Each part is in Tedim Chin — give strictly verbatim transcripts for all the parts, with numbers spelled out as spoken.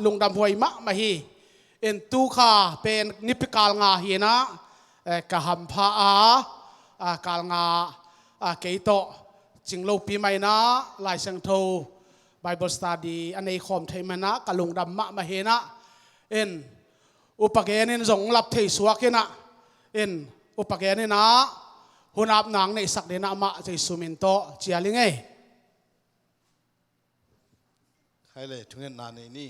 lungdam huai mahmah hi. In tu kha pen nipi kal nga hi-in ah, eh, ka hampha a, ah, kal nga, ah, kei tawh cing lopi mah in ah Lai Siangtho Bible study a nei khawm thei man ah ka lungdam mahmah hi-in ah. In upa gen in zong lap thei suak in ah, in upa gen in ah hun ap nang neihsak ding in ah amah Jesu min tawh cial ing ei. Khai le, thungetna nei ni.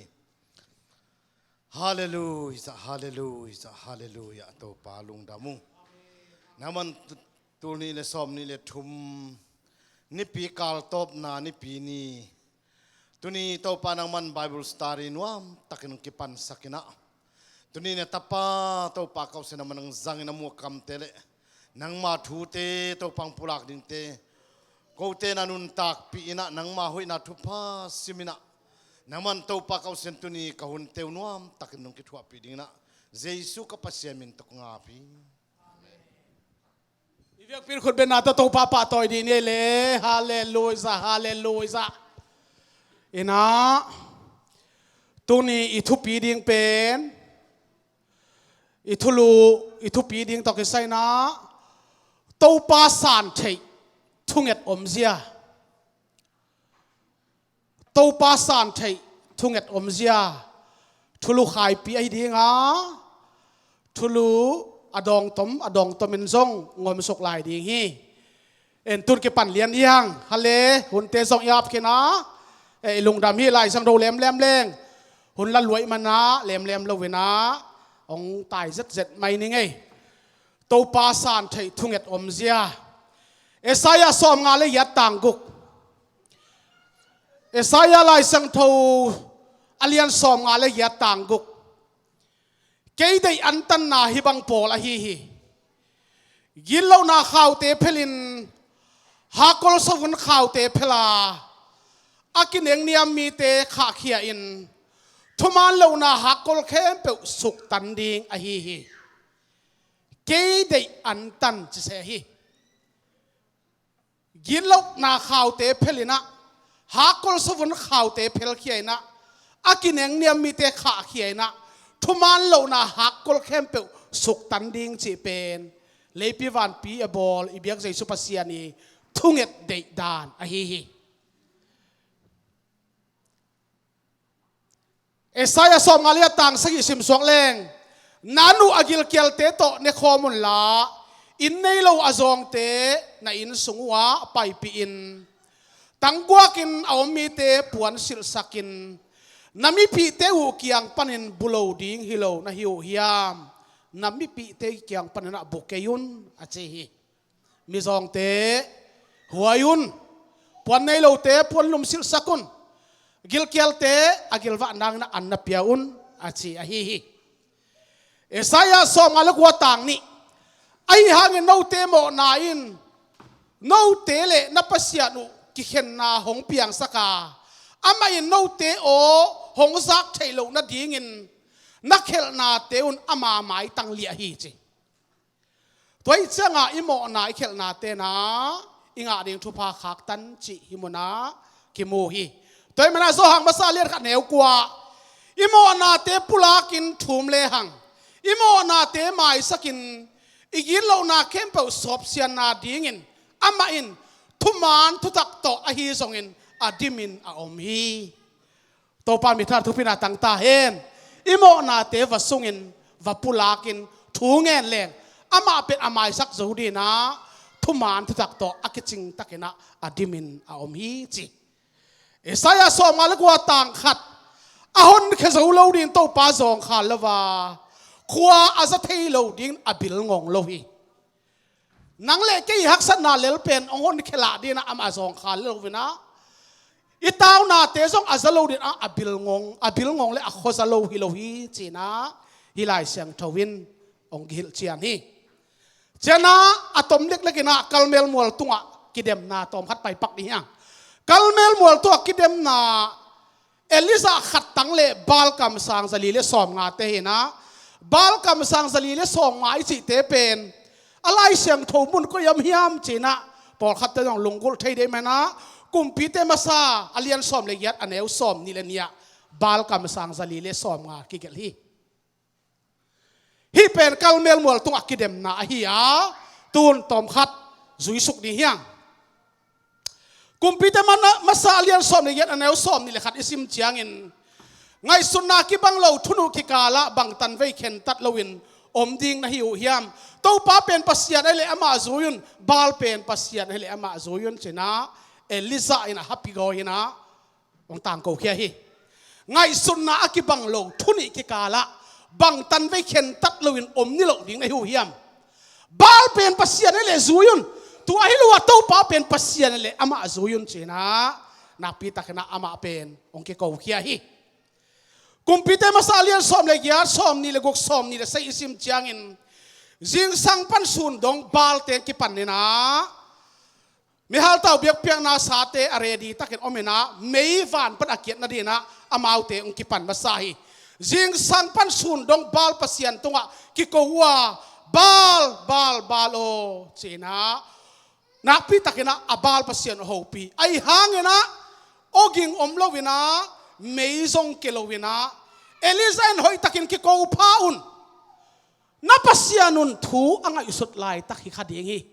Halleluia, halleluia, halleluia. Topa lungdam ung. Nangman tu-, tul nih le sawm nih le thum, nipi kal tawpna nipi ni. Tuni Topa nangman Bible study nuam takin kipansak in ah, tuni na tapa Topa ka usen a manang zangin a muh kamte le nangma thute Topa hong pulak dingte, kote na nuntakpih in ah nangma hoihna thupha sim in ah, nangman Topa ka usen tuni ka hunte uh nuam takin nong kithuahpih ding in ah Jesu ka Pasian min tawh kong ap hi. I biakpi'n khutbetna tawh Topa pahtawi dih ni ei le. Halleluia, halleluia. In ah tuni i thupi ding pen, i thulu, i thupi ding tawh kisai in ah Topa san theih thunget omzia. Topa san theih thunget omzia thulu khaipi ahi ding a, thulu a dawngtom a dawngtom in zong ngomsuk lai ding hi. En, tun kipan lian hiang, hale, hunte zong i ap khin a, eh, i lungdam hi. Lai Siangtho lemlem leng hun la luai man ah lemlem lo in ah hong tai zetzet mai ning ei. Topa san theih thunget omzia. Isaiah sawmnga le giat tang guk. Isaiah Lai Siangtho a lian sawmnga le giat tang guk. Kei deih antanna hih bang pawl ahi hi. Gitlohna khaute phelin, hakkol savun khaute phel a, a kinengniam mite khahkhia in, thuman lohna hakkol khempeuh suktan ding ahi hi. Kei deih antan ci se hi. Gitlohna khaute phel in ah, hakkol savun khaute phelkhia in ah, a kinengniam mite khahkhia in ah, thuman lohna hakkol khempeuh suktan ding cih pen leipi vanpi a bawl i biak Jesu Pasian i thunget deih dan ahi hi. Isaiah sawmnga le giat tang sagih simsuak leng, na nu a gilkialte tawh ne khawm unla, inn nei lo a zawngte na inn sung uhah paipih in, tangguakin a om mite puan silhsakin, na mipihte uh kiang panin bu lo ding hi lo na hi uh hiam? Na mipihte kiang panin ah bu kei un, a ci hi. Mizawngte huai un, puan nei lote puan lum silhsak un, gilkialte a gilvah nangin ah an na pia un, a ci ahi hi. Isaiah sawmnga le kua tang nih. Ahi hangin note mawhna in note le na Pasian uh kikhenna hong piangsak a, amah in note aw hong zak theih loh nadingin na khelhnate un ama maitang liah hi, ci. Tua ih ciangah i mawhna i khelhnate na i ngah ding thupha khaktan cih hih munah kimu hi. Tua ih manah Johan masa lian khat neu kua, i mawhnate pulakin thum lehang, i mawhnate maisakin, i gitlohna khempeuh sawpsianna dingin amah in thuman thutak tawh ahi zongin a dimin a om hi. Topa mitha thupina tangta hen. I mawhnate va sungin, va pulakin, thu ngen leng amah pen a maisak zo dinah thuman thutak tawh a kicing takinah a dimin a om hi, ci. Isaiah sawmnga le kua tang khat. A honkhia zo lo ding Topa zawngkhal lo a, khua a za thei lo ding a bilngong lo hi. Nang le kei i haksatna lel pen hong honkhia lah dinah amah zawngkhal lo inah, i taunate zong a za lo dinah a bilngong, a bilngong le a khuaza lo hi lo hi, cinah hih Lai Siangtho in hong kihilh cian hi. Cianah a tom leklek inah Karmel mual tungah kidemna tawm khat paipak dih hiang. Karmel mual tungah kidemna Elijah khat tang le Baal kamsang zali le sawmngate hinah, Baal kamsang zali le sawmnga i cihte pen a Lai Siangtho mun koi om hiam cinah pawlkhatte zong lunggulh thei dei manah, Kumpite masa a lian sawm le giat a neu sawm nih le nih ah Baal kamsang zali le sawmnga kigelh hi. Hih pen Karmel mual tungah kidemna ahi a, tun tawmkhat zuisuk ding hiang. Kumpite mana-, Masa a lian sawm le giat, a neu sawm nih le khat i sim ciangin, ngaihsutna kibang lo thunu kikalah bangtan vei khentat loin om ding na hi uh hiam? Topa pen Pasian ahih leh amah zui un, Baal pen Pasian ahih leh amah zui un, ci-in ah Elijah in a hapi gawi in ah hong tangkokhia hi. Ngaihsutna a kibang lo thu nih kikalah bangtan vei khentat loin om niloh ding na hi uh hiam? Baal pen Pasian ahih leh zui un. Tua hi lo a, Topa pen Pasian ahih leh amah zui un, ci-in ah nakpi takin ah amah pen hong kikokhia hi. Kumpite Masa a lian sawm le giat, sawm nih le guk, sawm nih le sagih i sim ciangin, zingsang pan sun dong Baal teng kipan in ah, mihaltau biakpiakna sate a ready takin om in ah, mei van pan a kiat nadingin ah amaute hong kipan masa hi. Zingsang pan sun dong Baal pasian tungah kiko uh a, "Baal, Baal, Baal aw," ci-in ah nakpi takin ah a Baal pasian uh hopih. Ahih hangin ah awging om lo in ah, mei zong kia lo in ah, Elijah in hoih takin kiko pha un. Na Pasian un thu a ngaihsut laitak hi kha ding hi.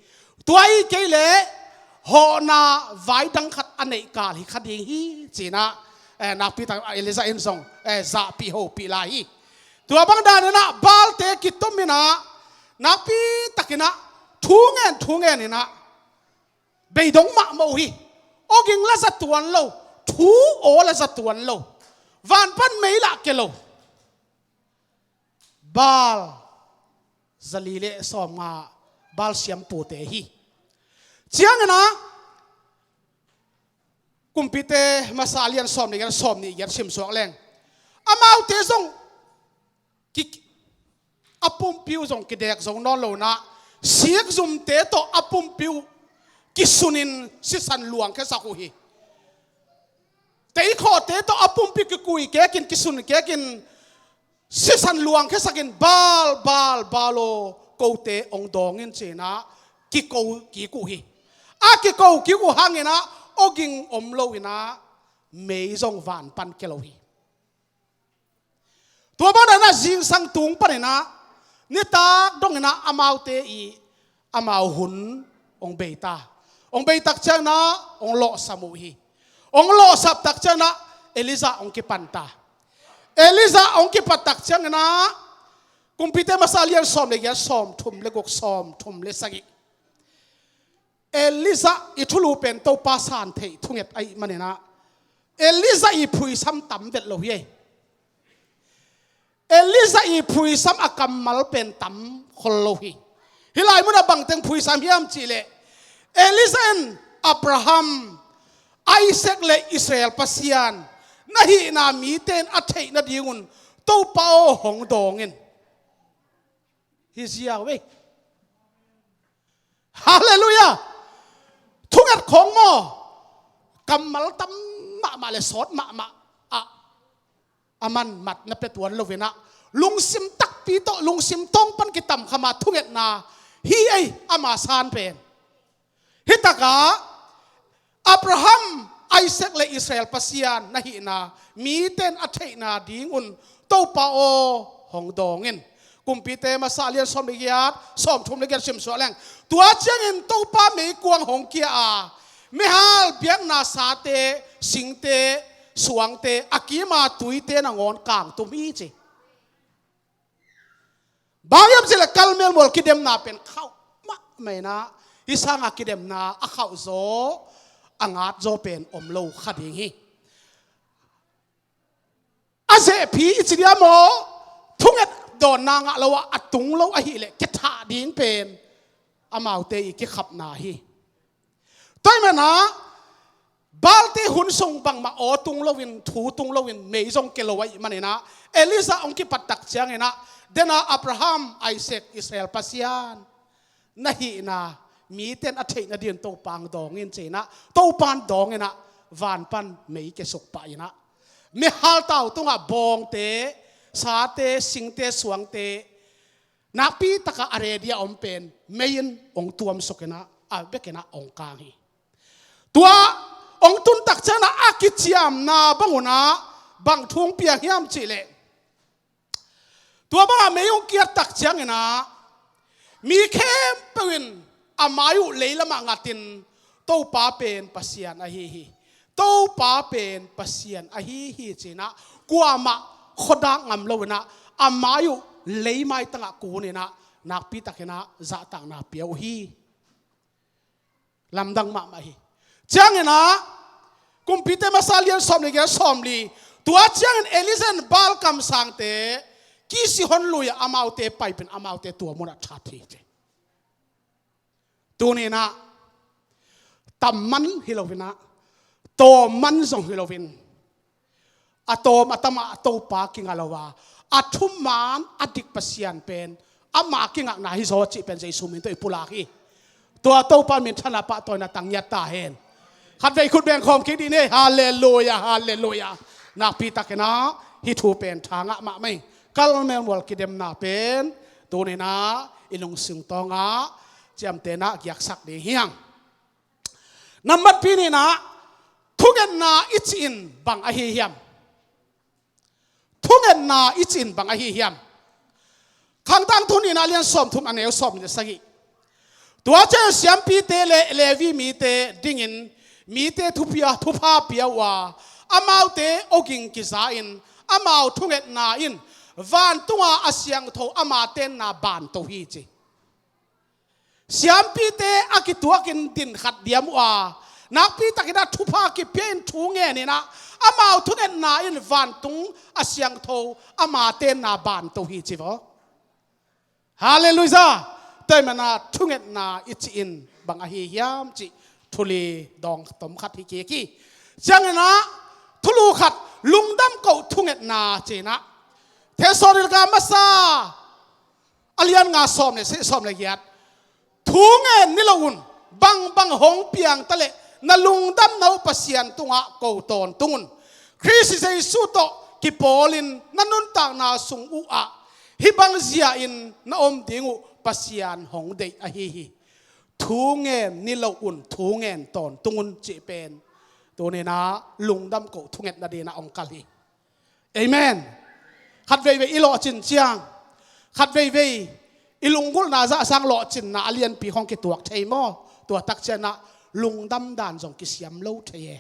Tua hi kei leh hawhna vai dang khat a neih kal hi kha ding hi, ci-in ah, eh, nakpi tak Elijah in zong, eh, zahpih hopih lai hi. Tua bang danin ah Baalte kitom in ah, nakpi takin ah thu ngen thu ngen in ah, beidong mahmah uh hi. Awging la za tuan lo, thu aw la za tuan lo, van pan mei lah kia lo. Baal zali le sawmnga, Baal siampute hi. Ciangin ah Kumpite Masa a lian sawm nih giat, sawm nih giat sim suak leng, amaute zong ki, a pumpi uh zong kidek zo nawn lo in ah, sikzumte tawh a pumpi uh kisunin sisan luangkhiasak uh hi. Teikhawhte tawh a pumpi kikui kekin, kisun kekin, sisan luangkhiasakin, "Baal, Baal, Baal aw, kote hong dawng in," ci-in ah kiko kik uh hi. A kiko kik uh hangin ah awging om lo in ah, mei zong van pan kia lo hi. Tua bang danin ah zingsang tung panin ah, nitak dongin ah amaute i, amau hun hong bei ta. Hong bei tak ciangin ah hong lawhsam uh hi. Hong lawhsap tak ciangin ah Elijah hong kipan ta. Elijah hong kipat tak ciangin ah, Kumpite Masa a lian sawm le giat, sawm thum le guk, sawm thum le sagih. Elijah i thulu pen Topa san theih thunget ahih manin ah, Elijah i phuisam tam vet lo hi. Elijah i phuisam, a kammal pen tam khol lo hi. Hih lai munah bangteng phuisam hiam cih leh, Elijah in, "Abraham, Isaac le Israel Pasian na hihna mite in a theih nadingun Topa aw, hong dawng in," hi ziau ei. Halleluiah! Thunget khawng maw, kammal tam mahmah le sawt mahmah ah, a man mat na pia tuan lo in ah, lungsim takpi tawh, lungsim tawng pan kitam kham a thungetna hi ei, ama san pen. Hi takah, "Abraham, Isaac le Israel Pasian na hihna mite in a theihna dingun Topa aw, hong dawng in." Kumpite Masa a lian sawm le giat, sawm thum le giat sim suak leng, tua ciangin Topa meikuang hong kia a, meihal biakna sate, singte, suangte, a kima tuite nangawn kangtum hi, ci. Bang hiam cih leh Karmel mual kidemna pen khauh mahmah in ah, hih sanga kidemna a khauh zaw, a ngat zaw pen om lo kha ding hi. A zehphi i ci diam aw, thunget dawnna ngah lo a, a tung lo ahih leh kia thah ding pen amaute i kikhapna hi. Tua ahih manin ah, Baalte hun sung bangmah aw tung loin, thu tung loin, mei zong kia lo ahih manin ah, Elijah hong kipat tak ciangin ah, "Den a, Abraham, Isaac, Israel Pasian na hihna mite in a theih nadingin Topa hong dawng in," ci-in ah, Topa in dawng in ah, van pan mei kiasuk pah in ah, meihal tau tungah bawngte, sate, singte, suangte, nakpi takah a ready a om pen mei in hong tuamsuk in ah, a bek in ah hong kang hi. Tua hong tun tak ciangin ah, a kiciamna bangun ah, Bang thu hong piang hiam cih leh, tua bangah mei hong kiat tak ciangin ah mi khempeuh in a mai uh lei lamah ngatin, Topa pen Pasian ahi hi. Topa pen Pasian ahi hi ci-in ah kuamah khuadak ngam lo-in ah a mai uh lei maitangah kun-in ah nakpi takin ah zahtakna pia uh hi. Lamdang mahmah hi. Ciangin ah Kumpite Masa lian sawm le giat, sawm li. Tua ciangin Elijah in Baal kamsangte kisihon lui-ah amaute paipih in amaute tua munah that hi ci. Tuni-in ah tam man hi lo-in ah, tawm man zong hi lo-in, a tawm a tamah Topa kinga lo a, a thuman a dik Pasian pen ama kingakna hi zaw cih pen Jesu min tawh i pulak hi. Tua Topa minthanna pahtawina tang ngiat ta hen. Khatvei khut beng khawm kik dih ni. Halleluia, halleluia. Nakpi takin ah hih thu pen tha ngah mahmah hi. Kalmel mual kidemna pen tuni-in ah i lungsim tawngah ciamtehna giaksak ding hi hang. Nambat pi ni-in ah thungetna i cih in bang ahi hiam? Thungetna i cih in bang ahi hiam? Khang Tangthu nihna lian sawmthum, a neu sawm le sagih. Tua ciang siampite le Levi mite dingin mite thupha, thupha pia uh a, amaute awging kiza-in amau thungetna in vantunga a siangtho ama tenna banto hi ci. Siampite a kituakin din khat diam uh a, nakpi takin ah thupha kipia-in thu ngenin ah amau thungetna in vantung a siangtho ama tenna banto hi ci vaw. Halleluia. Tua ahih manin ah thungetna i cih in bang ahi hiam cih thu li dawng tom khat hi kik hi. Ciangin ah thulu khat, lungdam koh thungetna ci-in ah Thessalonika Masa a lian nga, sawm le sagih, sawm le giat. Thu ngen ni lo un, bangbang hong piang ta leh na lungdamna uh Pasian tungah ko tawntung un. Khrist Jesu tawh kipawlin na nuntakna sung uhah hih bang zia-in na om ding uh Pasian hong deih ahi hi. Thu ngen ni lo un, thu ngen tawntung un cih pen tuni-in ah lungdam koh thungetna dingin ah hong kal hi. Amen. Khat veivei i lawhcin ciang, khat veivei i lunggulhna zahsang lawhcinna a lianpi hong kituak thei maw? Tua tak ciangin ah lungdam dan zong kisiam lo thei e.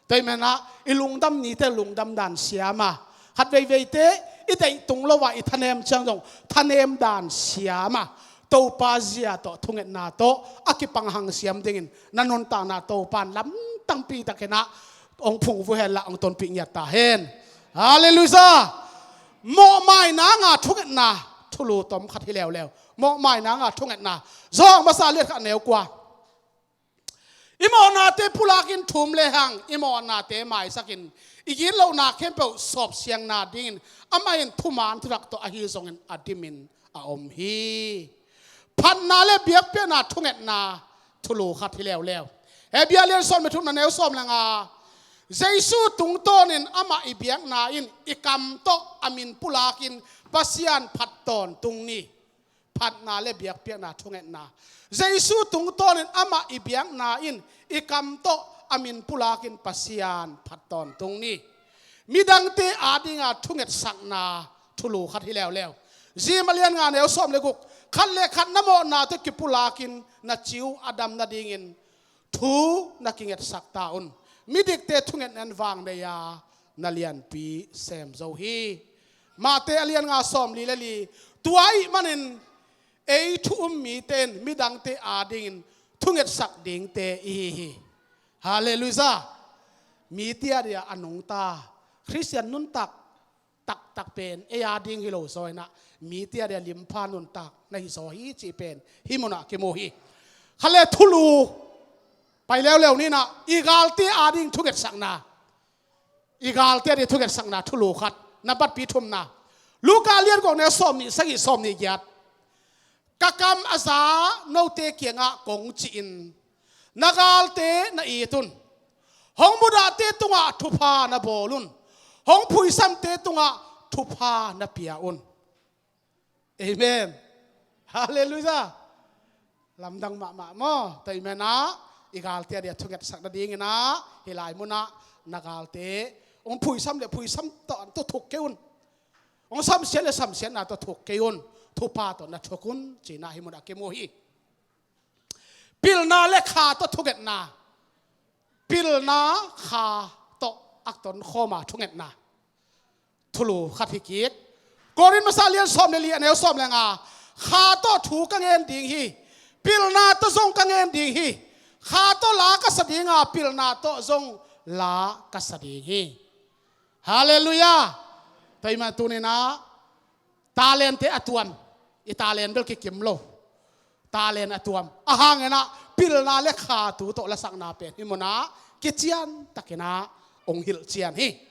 Tua ahih manin ah i lungdam nite lungdam dan siam a, khat veiveite i deih tung lo a i thanem ciang zong thanem dan siam a, Topa zia tawh thungetna tawh a kipang hang siam dingin na nuntakna Topa in lamdang pi takin ah hong phungvuh hen la, hong tonpih ngiat ta hen. Halleluia. Mawhmai nanga thungetna thulu tom khat hi leuleu. Mawhmai nanga thungetna. Johan Masa lian khat, neu kua. I mawhnate pulakin thum lehang i mawhnate maisakin i gitlohna khempeuh sawpsiang nadingin amah in thuman thutak tawh ahi zongin a dimin a om hi. Phatna le biakpiakna thungetna thulu khat hi leuleu. Hebru lian sawm le thumna, neu sawm le nga. Jesu tungtawnin amah i biakna in i kam tawh a min pulakin Pasian phat tawntung ni. Phatna le biakpiakna thungetna. Jesu tungtawnin amah i biakna in i kam tawh a min pulakin Pasian phat tawntung ni. Midangte adinga thungetsakna thulu khat hi leuleu. Rom lian nga, neu sawm le guk. Khat le khat na mawhnate kipulakin na ci uh a dam nadingin thu na kingetsak ta un. Midikte thungetna in vang nei a, na lianpi sem zo hi. Mate a lian nga, sawm li le li. Tua ahih manin ei thu um mite in midangte adingin thungetsak dingte i hi hi. Halleluia. Mite adia a nungta Khristian nuntak taktak pen ei ading hi lo zaw-in ah mite adia limpha nuntak na hi zaw hi cih pen hih munah kimu hi. Khat le thulu pai leuleu ni-in ah i galte ading thungetsakna. I galte adia thungetsakna thulu khat. Nambat pi thumna. Luka lian guk, neu sawm nih sagih, sawm nih giat. Ka kam a za note kiangah kong ci-in na galte na it un. Hong mudahte tungah thupha na bawl un. Hong phuisamte tungah thupha na pia un. Amen. Halleluia. Lamdang mahmah maw? Tua ahih manin ah i galte adia thungetsak nadingin ah hih lai munah na galte Hong phuisam le phuisam tawh, tawh thuk kei un. Hong samsiat le samsiatna tawh thuk kei un. Thupha tawh na thuk un, ci-in ah hih munah kimu hi. Pilna le kha tawh thungetna. Pilna kha tawh a tonkhawma thungetna. Thulu khat hi kik. Korin masa lian sawm le li, a neu sawm le nga. Kha tawh thu ka ngen ding hi. Pilna tawh zong ka ngen ding hi. Kha tawh la ka sa ding a, pilna tawh zong la ka sa ding hi. Halleluiah. Tua ahih manin tuni-in ah talente a tuam. I talent bel kikim lo. Talent a tuam. Ahang in ah pilna le kha thu tawh lasakna pen hih munah kician takin ah hong hilhcian hi.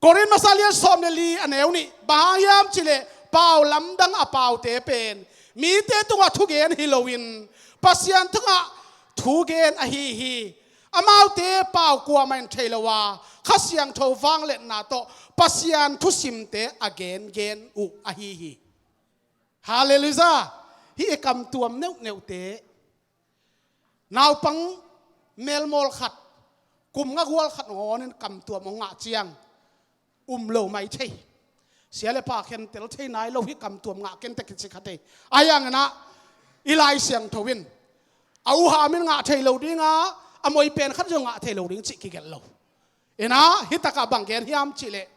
Korin masa lian sawm le li, a neu nih. Bang hang hiam cih leh pau lamdang a paute pen mite tungah thugen hi loin Pasian tungah thugen ahi hi. Amaute pau kuamah in thei lo a, Kha Siangtho vangliatna tawh Pasian thusimte a gengen uh ahi hi. Halleluiah. Hih i kamtuam neuhneute. Naupang melmawl khat, kum nga gual khat ngawnin kamtuam hong ngah ciang um lo mai thei. Sia le pa khentel thei nai lo hi, kamtuam ngah kei in teh kici kha thei. Ahi hangin ah i Lai Siangtho in a uham in ngah thei lo ding a, a moipen khat zong ngah thei lo ding cih kigelh lo. In ah hih takah bang gen hiam cih leh,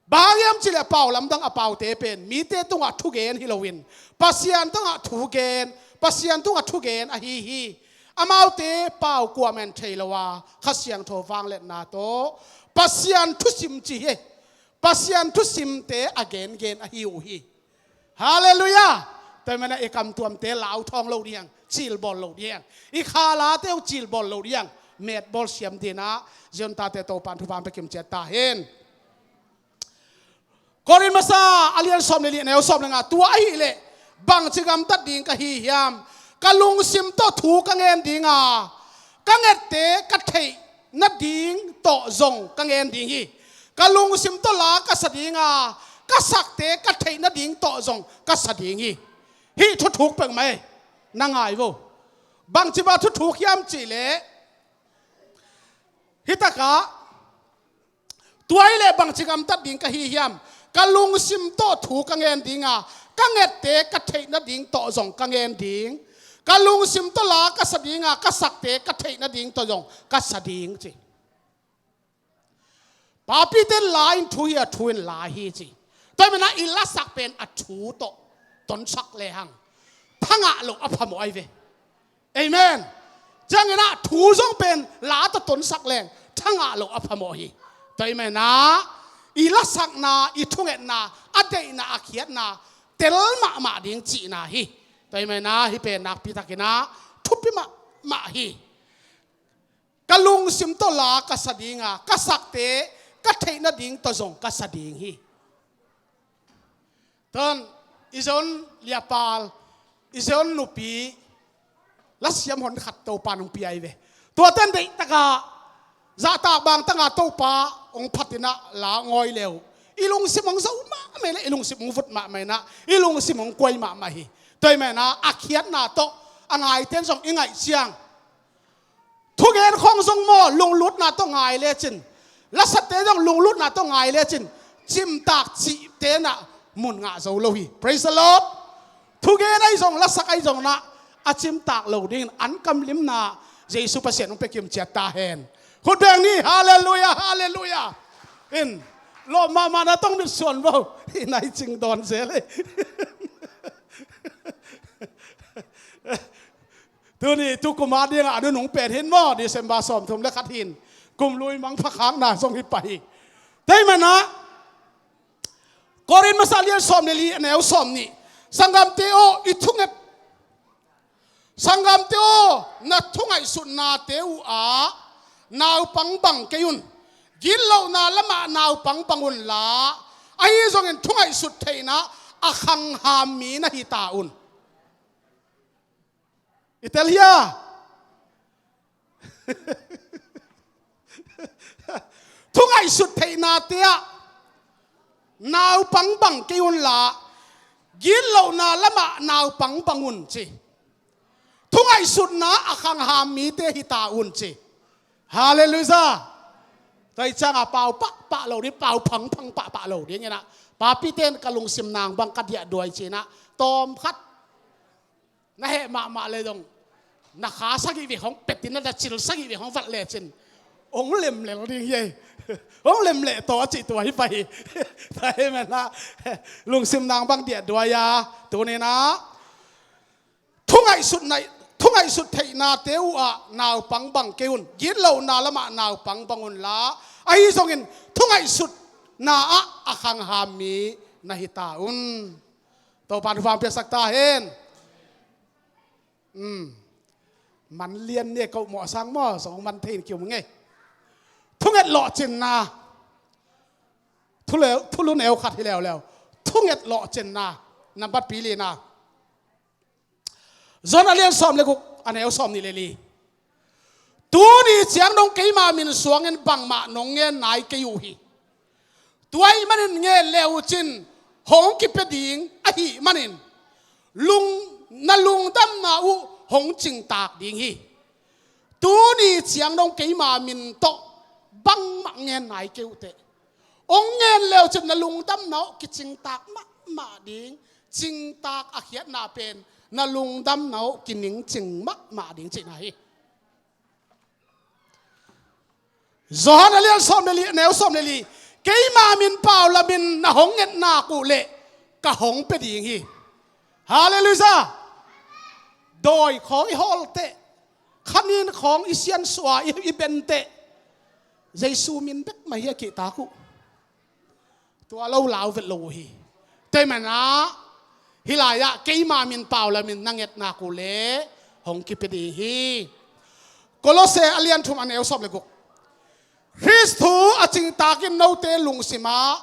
bang hang hiam cih leh pau lamdang a paute pen mite tungah thugen hi loin Pasian tungah thugen, Pasian tungah thugen ahi hi. Amaute pau kuamah in thei lo a, Kha Siangtho vangliatna tawh Pasian thusim ci hi. Pasian thusimte a gengen ahi uh hi. Halleluiah. Tua ahih manin ah i kamtuamte lau thawng lo ding, cilbawl lo ding. I kha late uh cilbawl lo ding. Metbawl siam dingin ah Zion tate Topa'n thupha hong pia kimciat ta hen. Korin masa a lian sawm le li, a neu sawm le nga. Tua ahih leh bangci gamtat ding ka hi hiam? Ka lungsim tawh thu ka ngen ding a, ka ngette ka theih nading tawh zong ka ngen ding hi. Ka lungsim tawh la ka sa ding a, ka sakte ka theih nading tawh zong ka sa ding hi. Hih thuthuk peuhmah hi. Na ngai vo. Bangci bang thuthuk hiam cih leh, hih takah, tua ahih leh bangci gamtat ding ka hi hiam? Ka lungsim tawh thu ka ngen ding a, ka ngette ka theih nading tawh zong ka ngen ding. Ka lungsim tawh la ka sa ding a, ka sakte ka theih nading tawh zong ka sa ding, ci. Papite in la in thu hi a, thu in la hi, ci. Tua ahih manin ah i lasak pen a thu tawh tonsak lehang thangah loh a phamawh ahi ve. Amen. Ciangin ah thu zong pen la tawh tonsak leng thangah loh a phamawh hi. Tua ahih manin ah i lasakna, i thungetna, a deihna, a khiatna tel mahmah ding cihna hi. Tua ahih manin ah hih pen nakpi takin ah thupi mahmah hi. Ka lungsim tawh la ka sa ding a, ka sakte ka theih nading tawh zong ka sa ding hi. Tua ahih manin i Zion liapal, i Zion nupi, lasiam honkhat Topa'n hong pia ahi ve. Tuate in deihtakah zahtak bangtang a Topa hong phatin ah la hong awi le uh, i lungsim hong zo mahmah in ah, i lungsim hong vut mahmah in ah, i lungsim hong kuai mahmah hi. Tua ahih manin ah a khiatna tawh a ngaite in zong i ngaih ciang, thugen khawng zong maw, lunglutna tawh ngai lecin, lasate zong lunglutna tawh ngai lecin, cimtak cihte in ah mun ngah zo lo hi. Praise the Lord. Thugen ahi zong, lasak ahi zong in ah a cimtak lo dingin an kamlimna Jesu Pasian hong pia kimciat ta hen. Khut beng ni. Halleluiah, halleluiah. In, lawp mahmah na tong mitsuan bo. I nai cing dawn zel hi. Tuni tukum a dingah a nunung pen hi-in maw, December sawmthum le khat hi-in, kum lui mangpha khakna zong hi pah hi. Tua ahih manin ah Korin masa lian sawm le li, a neu sawmnih. Sanggamte aw, i thunget, sanggamte aw, na thungaihsutnate uh ah naupang bang kei un. Gitlohna lamah naupang bang unla, ahi zongin thungaihsut theihna a khangham mi na hi ta un. I tel hia? Thungaihsut theihnate ah naupang bang kei unla, gitlohna lamah naupang bang un, ci. Thungaihsutna a khangham mite hi ta un, ci. Halleluiah. Tua hi ciangah pau pahpah lo ding, pau phangphang pahpah lo ding inah, papite in ka lungsim nang bang ka diahduai ci inah, tawm khat na heh mahmah le dong, na kha sagih vek hong pet inah, na cil sagih vek hong vat lecin, hong lemlel ding hi ei. Hong lemleh tawh a cih tua hi pah hi. Tua hi manah lungsim nang bang diahduai a, tuni inah thungaihsut theih, thungaihsut theihnate uhah naupang bang kei un. Gitlohna lamah naupang bang unla, ahi zongin thungaihsutna ah a khangham mi na hi ta un. Topa'n thupha piaksak ta hen. Um. Man lian ni, ko mawh sang maw, zong man thei in kium ngei. Thunget lawhcinna. Thuleu, thulu neu khat hi leuleu. Thunget lawhcinna. Nambat pi lina. Johan a lian sawm le guk, a neu sawm nih le li. Tuni ciang dong keima min suangin bangmah nong ngen nai kei uh hi. Tua ahih manin ngen le uh cin hong kipia ding ahih manin lung, na lungdamna uh hong cingtak ding hi. Tuni ciang dong keima min tawh bangmah ngen nai kei uh teh. Hong ngen le uh cin na lungdamna uh kicingtak mahmah ding, cingtak a khiatna pen na lungdamna uh kiningcing mahmah ding cihna hi. Johan a lian sawm le li, a neu sawm le li. Keima min pau lamin na hong ngetnak uh leh ka hong pia ding hi. Halleluiah. Dawi khawng i hawl teh, khanin khawng i siansuah, i, i ben teh, Jesu min bek mah hi a kihtak uh. Tua lo lau vet lo uh hi. Tua ahih manah hih lai-ah keima min pau lamin na ngetnak uh leh hong kipia ding hi. Kolose a lian thum, a neu sawm le guk. Khrist thu a cingtakin note lungsimah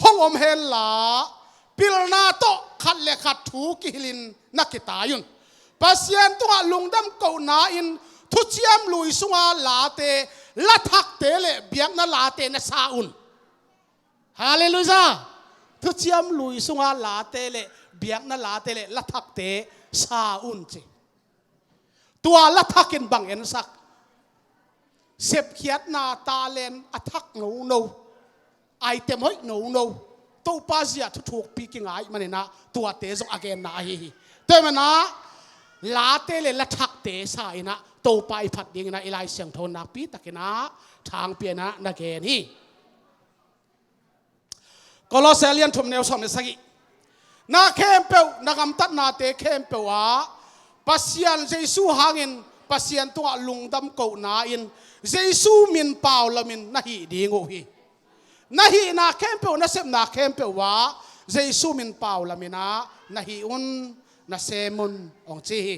hong om henla, pilna tawh khat le khat thu kihilhin na kitai un. Pasian tungah lungdam kohna-in thuciam lui sunga late, lathakte le biakna late na sa un. Halleluiah. Thuciam lui sunga late le biakna late le lathakte sa un ci. Tua lathakin bang ensak? Sepkhiatna talent a thak nono, item hoih nono, Topa zia thuthukpi kingai maninah tuate zong a genna ahi hi. Tua ahih manah late le lathakte sa inah Topa i phat dinginah i Lai Siangtho nakpi takinah thangpianah na gen hi. Kolose a lian thum, neu sawm le sagih. Na khempeuh, na gamtatnate khempeuh ah Pasian Jesu hangin Pasian tungah lungdam kohna-in Jesu min pau lamin na hih ding uh hi. Na hihna khempeuh, na sepna khempeuh ah Jesu min pau laminah na hih un, na sem un, hong ci hi.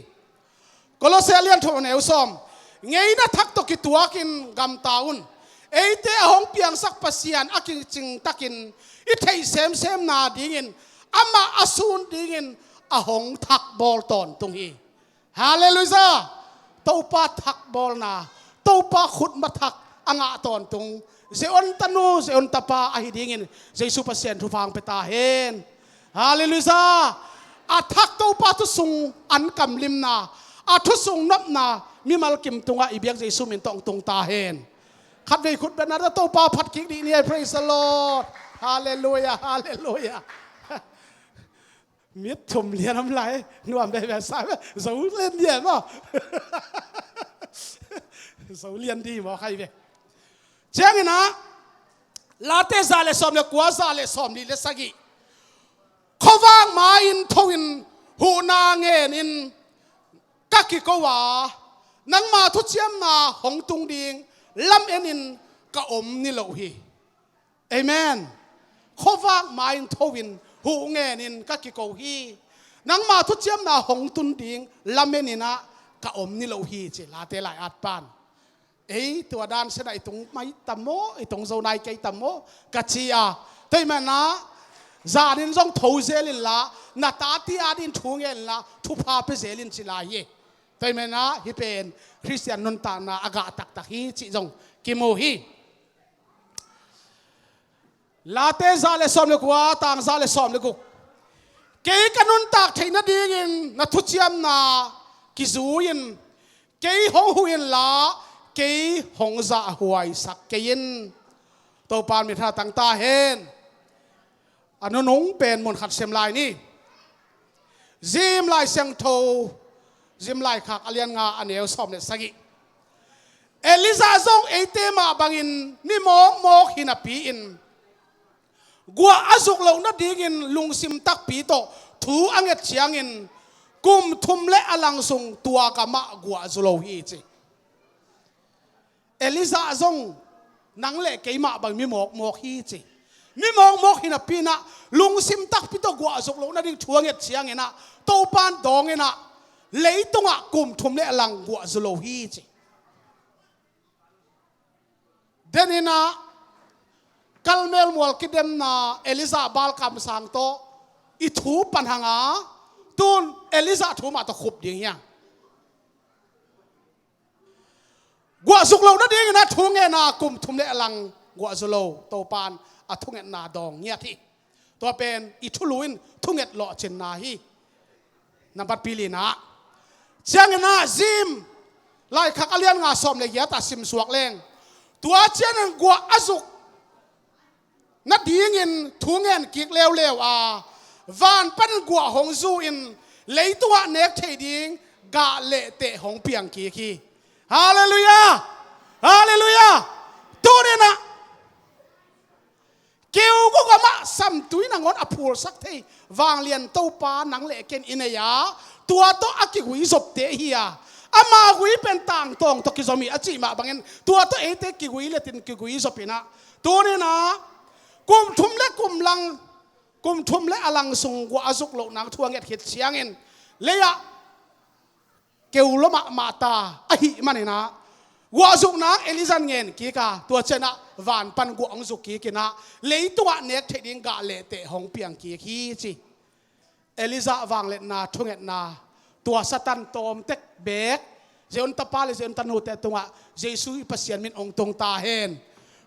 Kolose a lian thum, a neu sawm. Ngeina thak tawh kituakin gamta un. Eite a hong piangsak Pasian a kicing takin i theih semsemna dingin amah a sun dingin a hong thakbawl tawntung hi. Halleluiah. Topa thakbawlna, Topa khutma thak a ngah tawntung Zion tanu, Zion tapa ahi dingin Jesu Pasian thupha hong pia ta hen. Halleluiah. A thak Topa thusung an kamlimna, a thusung nopna mimal kim tungah i biak Jesu min tawh hong tung ta hen. Khatvei khut beng na, Topa phat kik dih ni ei. Praise the Lord. Halleluiah, halleluiah. Mit thum lian om lai, nuam veve sa ve, zo lian lian maw. Zo lian dih maw khai ve. Cianginah, Late za le sawm le kua, za le sawm nih le sagih. Khuavak ma-in tho-in huhna ngenin ka kiko a, nangma thuciamna hong tung ding lam-enin ka om ni lo hi. Amen. Khuavak ma-in tho-in huh ngenin ka kiko hi. Nangma thuciamna hong tun ding lam-eninah ka om ni lo hi, ci Late lai-at pan. Ei, tua dan senah i tung mai tam maw, i tung zo nai kei tam maw, ka ci a. Tua ahih manah zanin zong tho zel inla, na tate adingin thu ngen inla, thupha pia zel in ci lai hi. Tua ahih manah hih pen Khristian nuntakna a gah taktak hi cih zong kimu hi. Late za le sawm le kua, tang za le sawm le guk. Kei ka nuntak theih nadingin na thuciamna kizui-in kei hong huh inla, kei hong zahhuaisak kei in. Topa in minthanna tang ta hen. A nunung pen mun khat sem lai ni. Zim Lai Siangtho, Zim Laikhak a lian nga a neu sawm le sagih. Elijah zong eite mah bangin mi mawkmawk hi napi-in guah a zuk loh nadingin lungsim takpi tawh thu a nget ciangin kum thum le a lang sung tua gamah guah zu lo hi ci. Elijah zong nang le keimah bang mi mawkmawk hi ci. Mi mawkmawk hi napi-in ah lungsim takpi tawh guah zuk loh nading thu a nget ciangin ah Topa in dawngin ah leitungah kum thum le a lang guah zu lo hi ci. Denin ah Karmel mual kidemna Elijah Baal kamsang tawh i thu pan hang a, tun Elijah thu mah tawh khup ding hi hang. Guah zuk loh nadingin ah thu ngen a kum thum le a lang guah zu lo Topa in a thungetna dawng ngiat hi. Tua pen i thulu in thunget lawhcinna hi. Nambat pi lina ciangin ah Zim Laikhak a lian nga sawm le giat ah sim suak leng, tua ciangin guah a zuk nadingin thu ngen kik leuleu a, van panin guah hong zu in leitungah nek theih ding gah le teh hong piang kik hi. Halleluiah! Halleluiah! Tuninah keu guk amah samtui nangawn a phulsak thei vanglian Topa nang le ken i nei a, tua tawh a kigui zopte hi a, ama gui pen tangtawng tawh kizom hi a cih mah bangin tua tawh eite kigui letin kigui zopinah tuninah kum thum le kum lang, kum thum le a lang sung guah a zuk loh nang thu a nget khit ciangin lei-ah keu lo mahmah ta ahih maninah guah zukna Elijah in ngen kik a, tua cianah van pan guah hong zuk kikinah leitungah nek theih ding gah le teh hong piang kik hi ci. Elijah vangliatna thungetna tua Satan tawmtek beek Zion tapa le Zion tanute tungah Jesu i Pasian min hong tung ta hen.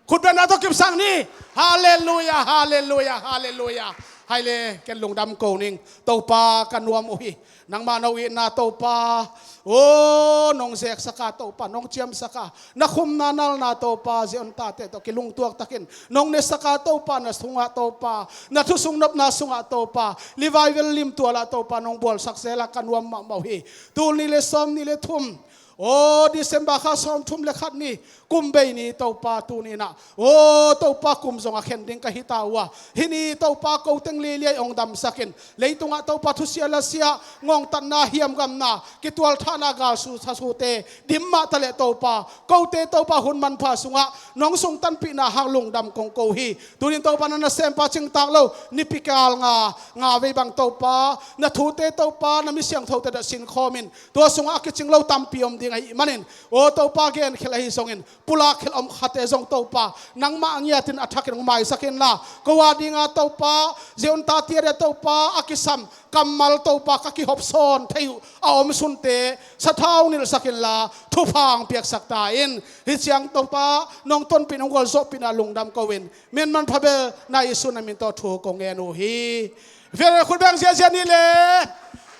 Khutbetna tawh kipsak ni. Halleluiah, halleluiah, halleluiah. Hai le ken lungdam ko ning. Topa ka nuam uh hi. Nangmah no itna Topa, o nong zeksak a Topa, nong ciamsak a, na khumna nalna Topa Zion tate tawh kilungtuak takin nong nesak a Topa, na sungah Topa, na thusung nopna sungah Topa, revival limtual ah Topa nong bualsak zel a ka nuam mahmah uh hi. Tul nih le sawm nih le thum, o December kha sawmthum le khat ni, kum bei ni Topa tuninah, o Topa kum zong a khen ding ka hi ta uh a, hih ni Topa ko teng liliai hong damsakin leitungah Topa thusia lasia, ngongtatna hiamgamna, kitualthahna galsu sasute dim mah taleh Topa kote Topa hun manpha sungah nong sungtanpihna hang lungdam kong ko hi. Tunin Topa na nasempa cingtak lo nipi kal nga nga vei bang Topa na thute Topa na mi siangthote dah sinkhawmin tua sungah a kicing lo tampi om ding ahih manin, o Topa genkhelh ahi zongin pulak khelh om khate zong Topa nangmah a ngiatin a thakin hong maisak inla, ko a dinga Topa Zion tate a dia Topa a kisam kammal Topa ka kihop sawn thei uh a om sunte sathau nilhsak inla thupha hong piaksak ta in. Hih ciang Topa nong tonpih nong gualzawhpihna lungdam ko in, min manpha bel na Jesu na min tawh thu kong ngen uh hi. Fian khut beng ziazia ni le,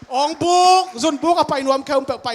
ong buk zun buk a pai nuam khe um peuh pai.